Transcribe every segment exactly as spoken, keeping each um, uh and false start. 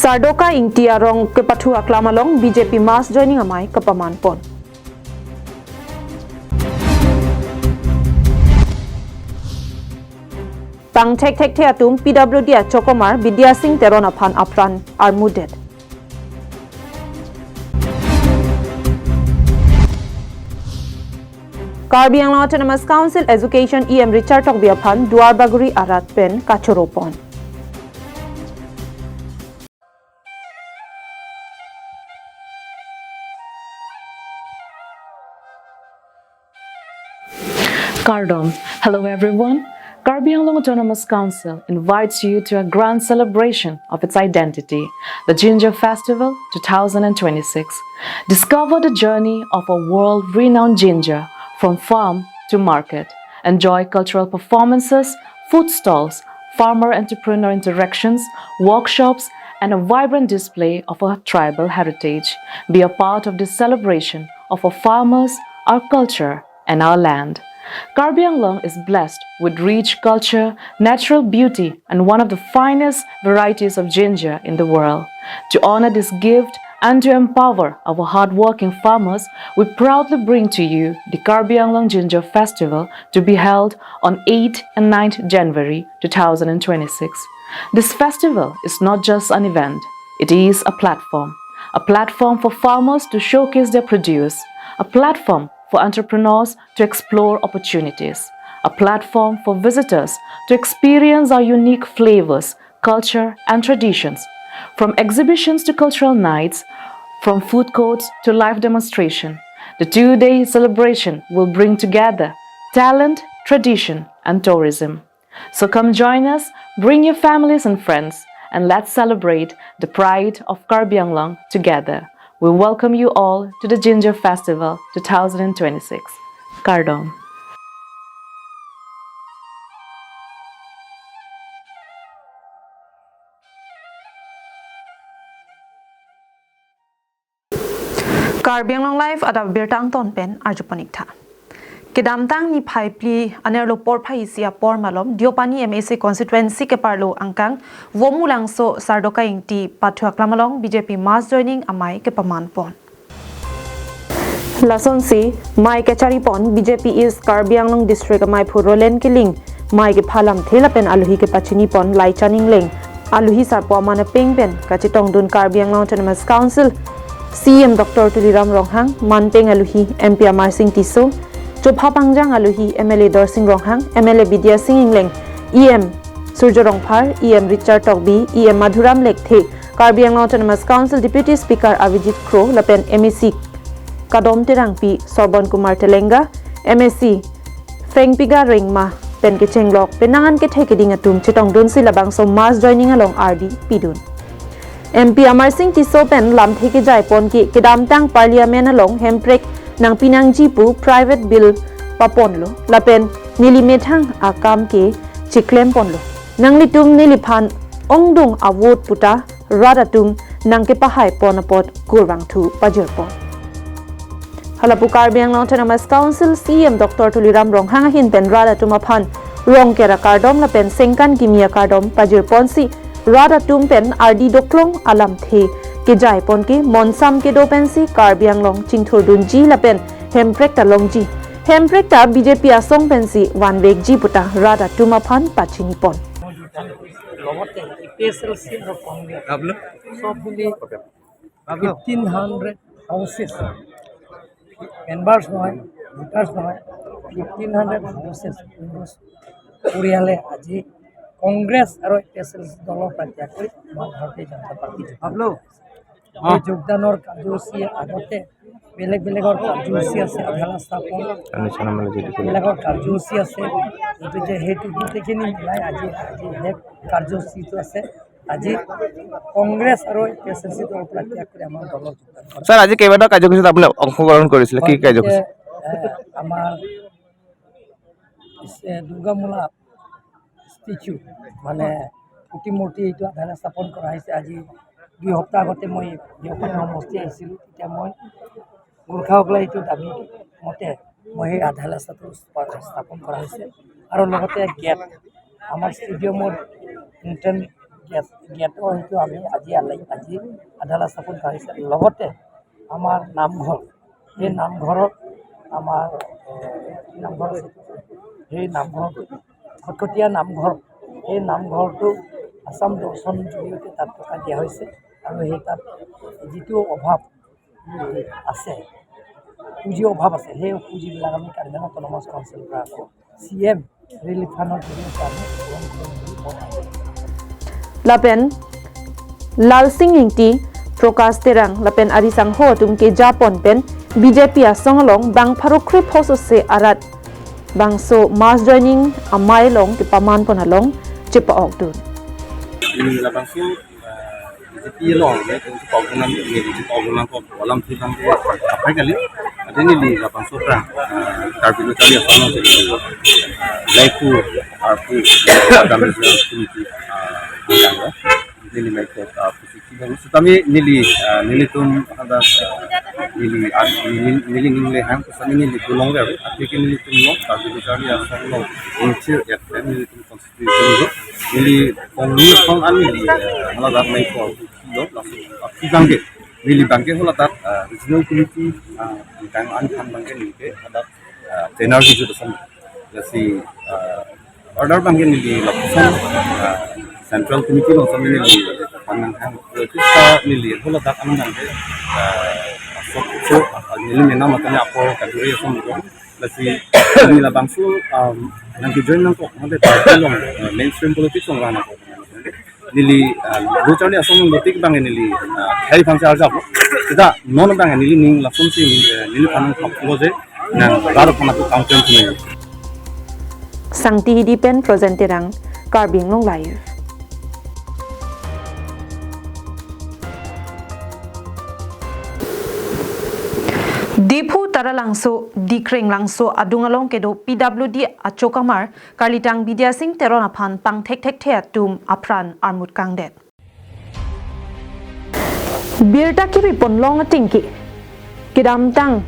Sardoka Ingti arong kepathu aklam along B J P mass joining amei kepaman pon. Pangthek thekthe atum P W D achokomar Bidya Sing Teron aphan apran armudet. Karbi Anglong Autonomous Council Education E M Richard Tokbi aphan Duar Bagori arat pen kachoro pon. Kardom. Hello everyone. Karbi Anglong Autonomous Council invites you to a grand celebration of its identity, the Jinja Festival two thousand twenty-six. Discover the journey of a world-renowned Jinja from farm to market. Enjoy cultural performances, food stalls, farmer-entrepreneur interactions, workshops, and a vibrant display of our tribal heritage. Be a part of this celebration of our farmers, our culture, and our land. Karbi Anglong is blessed with rich culture, natural beauty, and one of the finest varieties of Jinja in the world. To honor this gift and to empower our hardworking farmers, we proudly bring to you the Karbi Anglong Jinja Festival, to be held on eighth and ninth January two thousand twenty-six. This festival is not just an event, it is a platform. A platform for farmers to showcase their produce, a platform for entrepreneurs to explore opportunities, a platform for visitors to experience our unique flavors, culture, and traditions. From exhibitions to cultural nights, from food courts to live demonstration, the two-day celebration will bring together talent, tradition, and tourism. So come join us, bring your families and friends, and let's celebrate the pride of Karbi Anglong together. We welcome you all to the Jinja Festival two thousand twenty-six. Kardom. Karbi Anglong Live adap birta angton pen arjuponik tha. Kedamtang niphai phli anerlo porphai isi apor malom Deopani M A C constituency keparlo angkang Vomulangso Sardoka Ingti pathu aklam along B J P mass joining amei kepaman pon. Lasonsi mei kechari pon B J P East Karbi Anglong District ameiphu Roland Killing mei kepha lamthe lapen aluhi kepachini pon Laichan Engleng, aluhi sarpo aman apeng pen kachetongdun Karbi Anglong Autonomous Council C E M Doctor Tuliram Ronghang, manpeng aluhi M P Amarsing Tisso, chopha pangjang aluhi M L A Dorsing Ronghang, M L A Bidya Sing Engleng, E M Surjya Rongphar, E M Richard Tokbi, E M Madhuram Lekthe, Karbi Anglong Autonomous Council Deputy Speaker Avijit Kro lapen M A C Kadom Terangpi, Sorbon Kumar Telenga, M A C Fengpiga Rengma pen kechenglok penang an kethe keding atum chetongdunsi labangso mass joining along ardi pidun. M P Amarsing Tisso pen lamthe kejai pon ke kedamtang Parliament along Hemprek nangpi nangji pu private bill paponlo lapen neli methang akam ke chiklem ponlo. Nanglitum neliphan ongdung a-vote puta rat atum nangkepahai pon apot kurvangthu pajir pon. Halapu Karbi Anglong Autonomous Council C E M Doctor Tuliram Ronghang ahin pen rat atum aphan Rongker akardom lapen Sengkan Kimi akardom pajir ponsi rat atum pen ardi doklong alamthe kejai pon ke monsam kedo pensi Karbi Anglong chingthurdunji lapen Hemprek ta longji, Hemprek ta B J P asong pensi vanvekji puta rat atum aphan pachini pon. লগতে A P H L চি আৰু কংগ্ৰেছ সব মিলি fifteen hundred houses, members নহয়, ভোটাৰ্ছ নহয়, fifteen hundred houses পৰিয়ালে আজি কংগ্ৰেছ আৰু A P H L চি দলৰ পৰা ত্যাগ কৰি আমাৰ ভাৰতীয় জনতা পাৰ্টি যোগদান কৰিছে। এই যোগদানৰ কাৰ্যসূচী আগতে বেলেগ বেলেগৰ কাৰ্যসূচী আছে, আধাৰ স্থাপন, বেলেগৰ কাৰ্যসূচী আছে। গতিকে সেইটো গোটেইখিনি মিলাই আজি, আজি শেষ কাৰ্যসূচীটো আছে। আজি কংগ্ৰেছ আৰু এ পি এইচ এল চি দলৰ পৰা ত্যাগ কৰি আমাৰ দলত যোগদান কৰে। ছাৰ, আজি কেইবাটাও কাৰ্যসূচীত আপুনি অংশগ্ৰহণ কৰিছিলে, কি কি কাৰ্যসূচী? গতিকে, এ, আমাৰ, এ, দুৰ্গা মূলা ষ্টেচু, মানে প্ৰতিমূৰ্তি এইটো আধাৰ স্থাপন কৰা হৈছে। আজি দুই সপ্তাহ আগতে মই দেওপানী সমষ্টি আহিছিলোঁ, তেতিয়া মই গোৰ্খাসকলে এইটো দাবী মতে মই সেই আধাৰ ৰাস্তাটো স্থাপন কৰা হৈছে। আৰু লগতে গেট, আমাৰ ষ্টেডিয়ামৰ এণ্ট্ৰেন্স গেট, গেটৰ সেইটো আমি আজি আলাই, আজি আধাৰ ৰাস্তাখন কাঢ়িছে। লগতে আমাৰ নামঘৰ, সেই নামঘৰত আমাৰ, এ, কি নামঘৰ আছে? সেই নামঘৰটো, খটখটীয়া নামঘৰ, সেই নামঘৰটো আছাম দৰ্শন জৰিয়তে তাত টকা দিয়া হৈছে। আৰু সেই তাত যিটো অভাৱ আছে, পুঁজি অভাৱ আছে, সেই পুঁজিবিলাক আমি কাৰ্বি আংলং অট'নমাছ কাউন্সিলৰ পৰা আকৌ চি এম ৰিলিফ ফাণ্ডৰ জৰিয়তে আমি পূৰণ কৰিম বুলি কওঁ। Lapen Lalsing Ingti, Prakash Terang lapen ari sangho atum kejapon pen B J P asong along bang pharo kre phos ose arat bangso mass joining amei along kepamanpon along chepa-okdun. Ini labangso, eh, B J P along, ya, untuk program ini, untuk program kok alam sih bang, apa kali? Ada ini di labangso pra, eh, Karbi Lo Charli Asong along jadi laiku, arpu, dan community, eh, ini di laiku, eh, Sitame neli, ah, nelitum hadak, ah, neli, ah, neli, neli ning le hang, sitame neli dolong le, api ke nelitum lo, Karbi Lo Charli Asong along, inchir ya, nelitum constitution lo, neli kong ni kong an neli, ah, hala dak nai ko lo, laso, api bangke, neli bangke hala dak, ah, regional committee, ah, kang an khan bangke neli ke, hadak, ah, trainer di juta sam, lasi, ah, order bangke neli lapuson, ah, central committee along sami neli panang hang, kita neli hula dak anang bangke, ah, sok sok, ah, neli menam matanya apor kaduri asam gitu. Lasi neli labangso, um, nangke join nangkok, nanti party along, ah, mainstream politics along nangkok. Neli, ah, Lo Charli Asong along dotik bang neli, ah, hai bangsi arjap. Kita non bang neli ning langsung si neli, eh, neli panang khap lo je, nang baru pernah tu kampung sini. Sangti Hidi pen Frozen Terang, Karbi Anglong Live. Diphu Taralangso, Dikrenglangso adung along kedo P W D achokamar, Karlitang Bidya Sing Teron aphan pangthekthekthe atum apran armut kangdet. Birta kepipon long atingki, kedamtang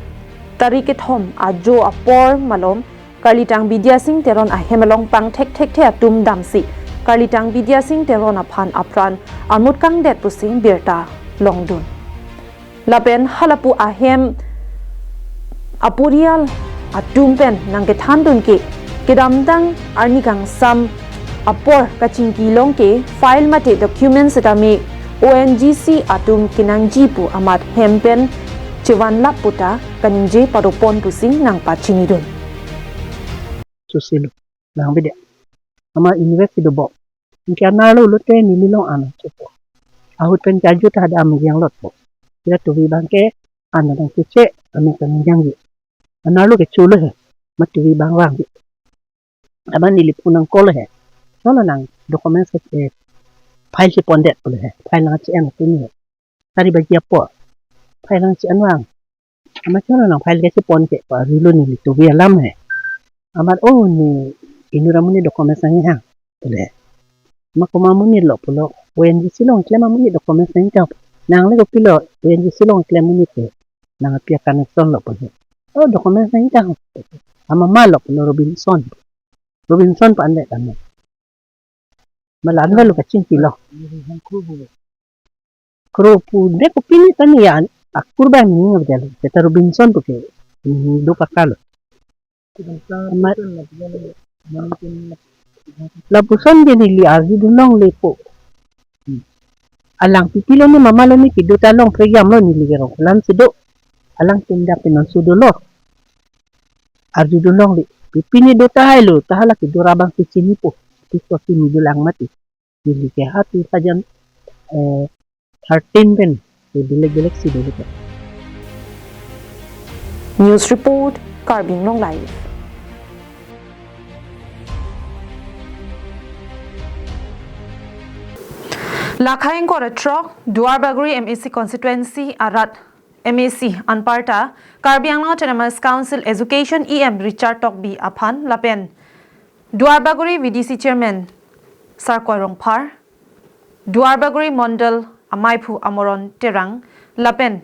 tarik kethom ajo apor malom, Karlitang Bidya Sing Teron ahem along pangthekthekthe atum damsi, Karlitang Bidya Sing Teron aphan apran armut kangdet pusi birta longdun. Lapen halapu ahem aporial atum pen nangkethandun ke, kedamtang arni kangsam apor kachingki long ke file mate document setame O N G C atum kenangji pu amat hem pen chevanlap puta kaningje paropon pusi nangpachinidun. Susilo, nang bede. Ama university dobok. Anke anerlo lote neli long an chepo. Ahut pen charju ta ada amijang lotpo. Ya tuvi bangke an nangkeche, ami kan jangji. Anerlo kecho lo he. Ma tuvi bang vangji. Ama neli phone nang call he. Cholo nang document se, eh, file chepondet pulo he. File nangche-en tumi he. Sari baji apor. File nangche-en vang. Ama cholo nang file kechepon ke pa rilo neli tuvi alam he. Amat, oh, ne inut amonit document nangji hang, pule. Ma komat amonit lo pulo, O N G C along klem amonit document nangji ta. Nang le kopilo, O N G C along klem amonit ke. Nang api a-connection lo pule. Oh, document nangji ta. Ama ma lo pulo, Robinson. Robinson pa anle kami. Ma la-an lo kachingki lo. Kro pu de kopine tani ya, akur bang ni abdel, seta Robinson pu ke, hmm, do pakalo. Amat lapuson ke neli arjudun longle po. Hmm. Alang pipilo ni mama lo ni kedo ta long pregam lo neli kerong. Lam si do, alang tindak pinon sudo lo. Arjudun longle. Pipine do tahai lo, ta hala kedo ra bang si chinipo. Piso chini do lang mati. Neli ke hati sajan, eh, thirteen pen, ke bilek-bilek si dulu ke. News report, Karbi Anglong Live. Lakhai ingkoi ra throk, Duarbagori M A C constituency arat M A C anparta, Karbi Anglong Autonomous Council Education E M Richard Tokbi aphan lapen Duarbagori V D C Chairman Sarkoi Rongphar, Duarbagori Mondal amaiphu Amoron Terang, lapen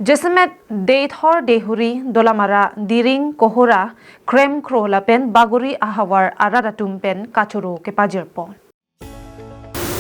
jasemet Deithor Deihori, Dolamara, Diring, Kohora, Kremkro lapen Bagori ahavar arat atum pen kachoro kepajirpon.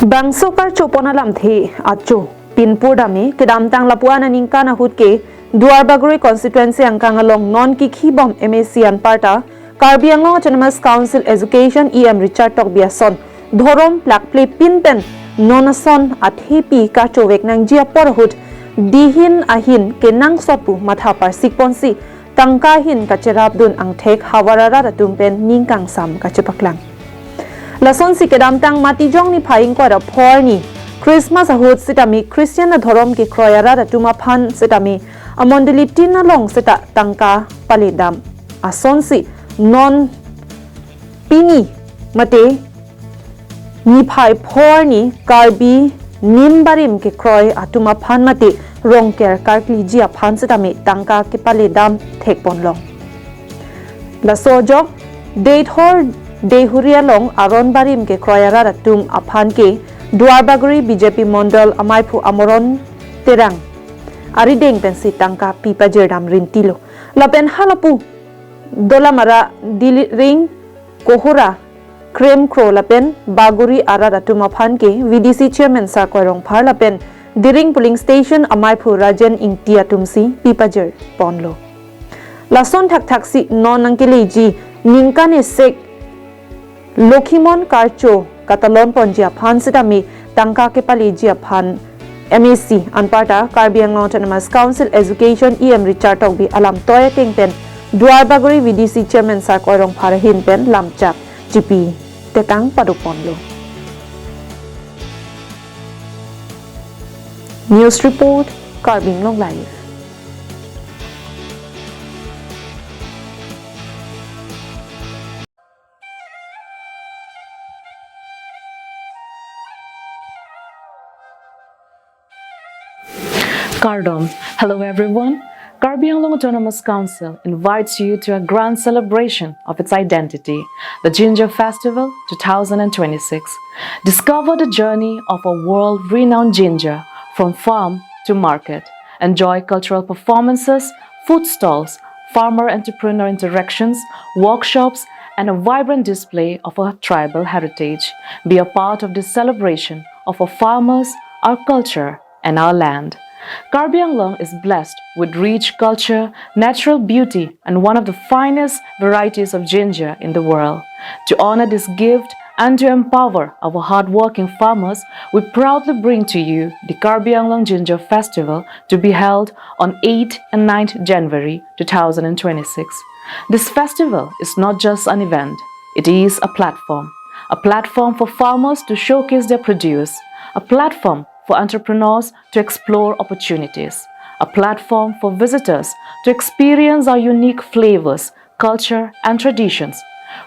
Bangso karcho pon alamthe acho pinpur dame kedamtang lapu-an aningkan ahut ke Duarbagori constituency angkang along non kikhibom M A C anparta Karbi Anglong Autonomous Council Education E M Richard Tokbi ason dhorom plakple pinpen non ason athepi kachovek nangji apor ahut dihin ahin kenangsot pu matha parsik ponsi tangka ahin kacherapdun angthek havar arat atum pen ning kangsam kachepaklang. Lasonsi kedamtang Matijong niphai ingkoi ra phor arni Christmas ahut sitame Christian adhorom kekroi arat atum aphan sitame amondoli tin along seta tangka paledam asonsi non pini mate niphai phor arni Karbi nim barim kekroi atum aphan mate Rongker karkliji aphan sitame tangka kepaledam thekponlong. Laso ajok Deithor Deihuri along aron barim kekroi arat atum aphan ke Duarbagori B J P Mondol amaiphu Amoron Terang arideng pensi tangka pipajirdam rintilo. Lapen halapu Dolamara, Diliring, Kohora, Kremkro lapen Bagori arat atum aphan ke V D C Chairman Sarkoi Rongphar lapen Diring Polling Station amaiphu Rajen Ingti atumsi pipajirponlo. Lason thakthaksi non nangkeleji ningkan esek Lokhimon karcho katalon ponji aphan sitame tangka kepaleji aphan M A C anparta Karbi Anglong Autonomous Council Education E M Richard Tokbi alam toi ateng pen Duarbagori V D C Chairman Sarkoi Rongphar ahin pen lamchak chipi tekang padoponlo. News report, Karbi Anglong Live. Kardom. Hello everyone. Karbi Anglong Autonomous Council invites you to a grand celebration of its identity, the Jinja Festival two thousand twenty-six. Discover the journey of a world-renowned Jinja from farm to market. Enjoy cultural performances, food stalls, farmer-entrepreneur interactions, workshops, and a vibrant display of our tribal heritage. Be a part of this celebration of our farmers, our culture, and our land. Karbi Anglong is blessed with rich culture, natural beauty, and one of the finest varieties of jinja in the world. To honor this gift and to empower our hardworking farmers, we proudly bring to you the Karbi Anglong Jinja Festival, to be held on eighth and ninth January two thousand twenty-six. This festival is not just an event, it is a platform. A platform for farmers to showcase their produce, a platform for entrepreneurs to explore opportunities, a platform for visitors to experience our unique flavors, culture, and traditions.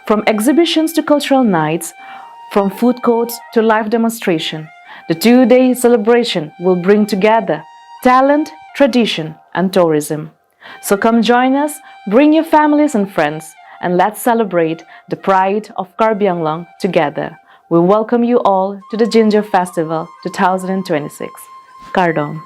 From exhibitions to cultural nights, from food courts to live demonstration, the two-day celebration will bring together talent, tradition, and tourism. So come join us, bring your families and friends, and let's celebrate the pride of Karbi Anglong together. We welcome you all to the Jinja Festival two thousand twenty-six. Kardom.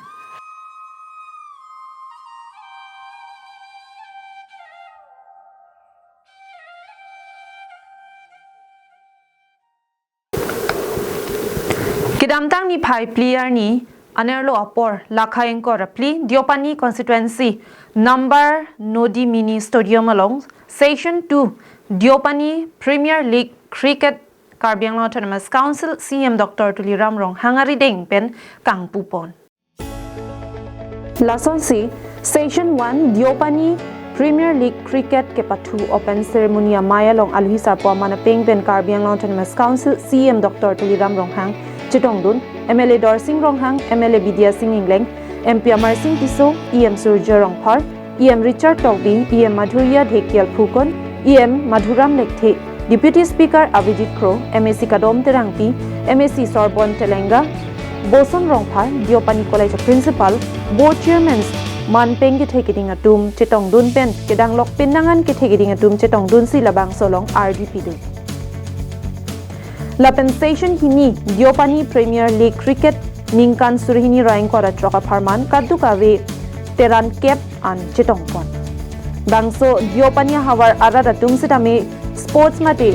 Kedamtang niphai phli arni anerlo apor lakha ingkoi ra phli Deopani constituency number Nodi Mini Stadium along Session two Deopani Premier League Cricket Karbi Anglong Autonomous Council C M Doctor Tuliram Ronghang arideng pen kangpupon. Lasonsi Session one Deopani Premier League Cricket kepathu open ceremony amei along aluhi sarpo aman apeng pen Karbi Anglong Autonomous Council C M Doctor Tuliram Ronghang chetongdun, M L A Dorsing Ronghang, M L A Bidya Sing Engleng, M P Amarsing Tisso, E M Surjya Rongphar, E M Richard Tokbi, E M Madhurya Dhekial Phukon, E M Madhuram Lekthe, Deputy Speaker Avijit Kro, M A C Kadom Terangpi, M A C Sorbon Telenga, Boson Rongphar, Deopani College Principal, Board Chairman, man peng kethe keding atum chetongdun pen, kedang lok pen nangan kethe keding atum chetongdunsi labangso along ardi pidun. Lapen Session hini Deopani Premier League Cricket ningkan suri hini ra ingkoi ra throk apharman kadokave teran kep an chetongpon. Bangso Deopani ahavar arat atum sitame sports mate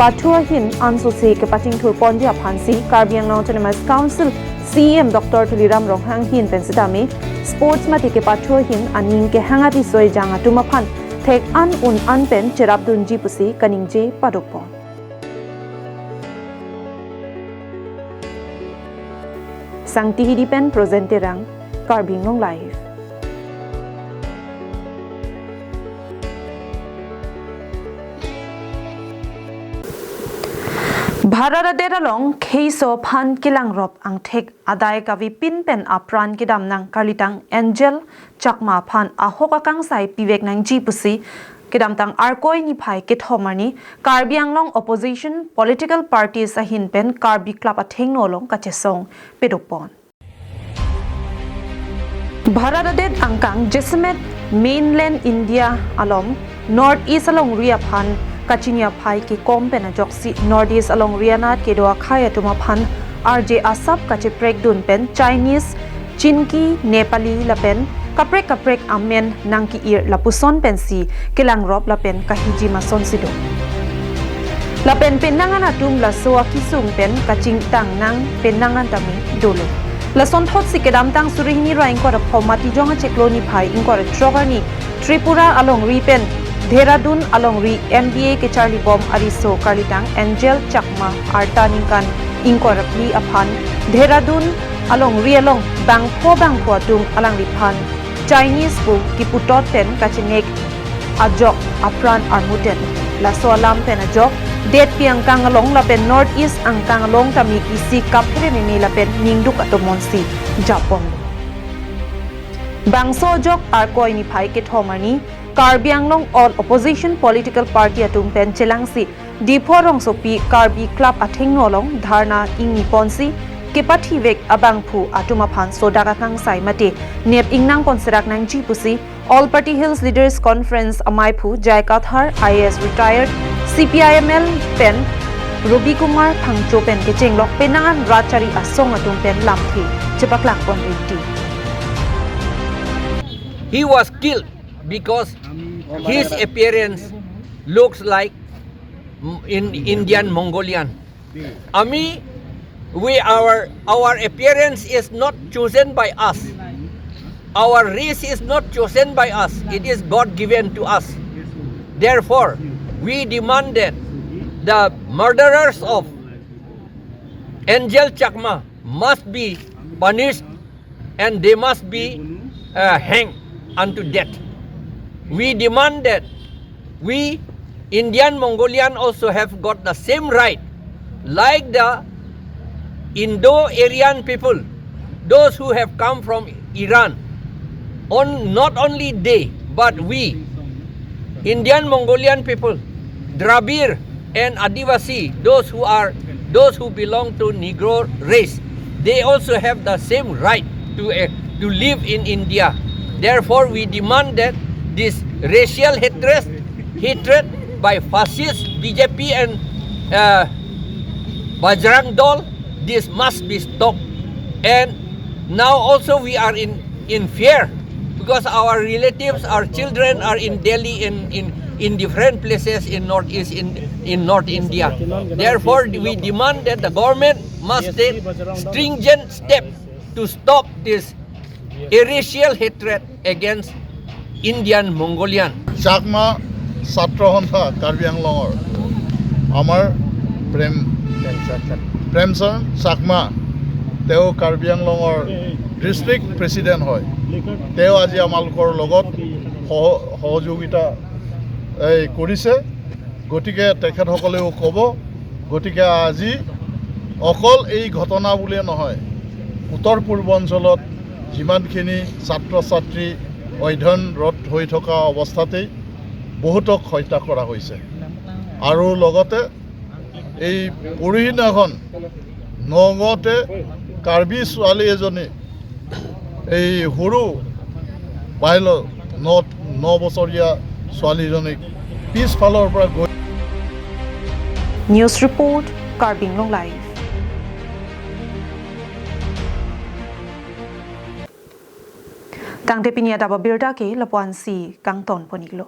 pathu ahin ansose kepachingthur ponji aphansi Karbi Anglong Autonomous Council C E M Doctor Tuliram Ronghang ahin pen sitame sports mate kepathu ahin aning kehang apiso ejang atum aphan thek an un an pen cherapdunji pusi kaningje padopon. Sangti Hidi pen Projen Terang, Karbi Anglong Live. Bharat adet along kheiso aphan kelangrop angthek adai kavepin pen apran kedam nang karlitang Angel Chakma aphan ahok akangsai pivek nangji pusi kedamtang Arkoi niphai kethom arni Karbi Anglong opposition political parties ahin pen Karbi Club athengno along kachesong pedopon. Bharat adet angkang jasemet mainland India along North East alongri aphan kachini aphai kekom pen ajoksi North East alongri anat kedo akhei atum aphan arje asap kacheprekdun pen Chinese, Chinki, Nepali lapen kaprek kaprek amen nangke-ir lapuson pensi kelangrop lapen kahiji masonsi do. Lapen penang an atum laso akesung pen kachingtang nang penang an tame dolo. Lasonthotsi kedamtang suri hini ra ingkoi ra pho Matijong achiklo niphai ingkoi ra throk arni Tripura alongri pen Dehradun alongri M B A kecharlibom ariso karlitang Angel Chakma arta ningkan ingkoi ra phli aphan Dehradun alongri along bangpho bangpho atum alangliphan Chinese pu kiputot pen kachenek ajok apran armuten. Laso alam pen ajok detpi angkang along lapen North East angkang along tame isi kaphere meme lapen ningduk atomon si japon. Bangso ajok Arkoi niphai kethom arni Karbi Anglong all opposition political party atum pen chelangsi Diphu rongsopi Karbi Club athengno along dharna ingniponsi kepathivek abangphu atum aphan sodak akangsai mate nep ingnang ponserak nangji pusi All Party Hills Leaders Conference amaiphu Jai Kathar I A S retired, C P I M L pen Robi Kumar Phangcho pen kechenglok penang an rat chari asong atum pen lamthe chepaklangpon rinti. He was killed because his appearance looks like in Indian Mongolian. Ami, we our our appearance is not chosen by us. Our race is not chosen by us. It is God given to us. Therefore, we demand that the murderers of Angel Chakma must be punished and they must be uh, hanged unto death. We demand that we Indian Mongolian also have got the same right like the Indo-Aryan people, those who have come from Iran. On, not only they, but we Indian Mongolian people, Dravidian and Adivasi, those who are those who belong to Negro race, they also have the same right to uh, to live in India. Therefore, we demand that this racial hatred, hatred by fascist B J P and uh, Bajrang Dal, this must be stopped. And now also we are in in fear because our relatives, our children are in Delhi, in, in, in different places in northeast, in, in North India. Therefore, we demand that the government must take stringent step to stop this racial hatred against Indian Mongolian. Chakma ছাত্ৰ সন্থা কাৰ্বি আংলঙৰ আমাৰ প্ৰেম প্ৰেমচৰণ চাকমা, তেওঁ কাৰ্বি আংলঙৰ district president হয়। তেওঁ আজি আমালোকৰ লগত সহ সহযোগিতা এই কৰিছে। গতিকে তেখেতসকলেও ক'ব। গতিকে আজি অকল এই ঘটনা বুলিয়ে নহয়, উত্তৰ পূৰ্বাঞ্চলত যিমানখিনি ছাত্ৰ ছাত্ৰী অধ্যয়নৰত হৈ থকা অৱস্থাতেই বহুতক হত্যা কৰা হৈছে। আৰু লগতে এই পৰহিদিনাখন নগাঁৱতে কাৰ্বি ছোৱালী এজনী এই সৰু বাইল ন ন বছৰীয়া ছোৱালীজনীক পিছফালৰ পৰা গৈ News report, Karbi Anglong Live. Tangte pini adap abirta ke lapu-ansi kangton pon-iklo.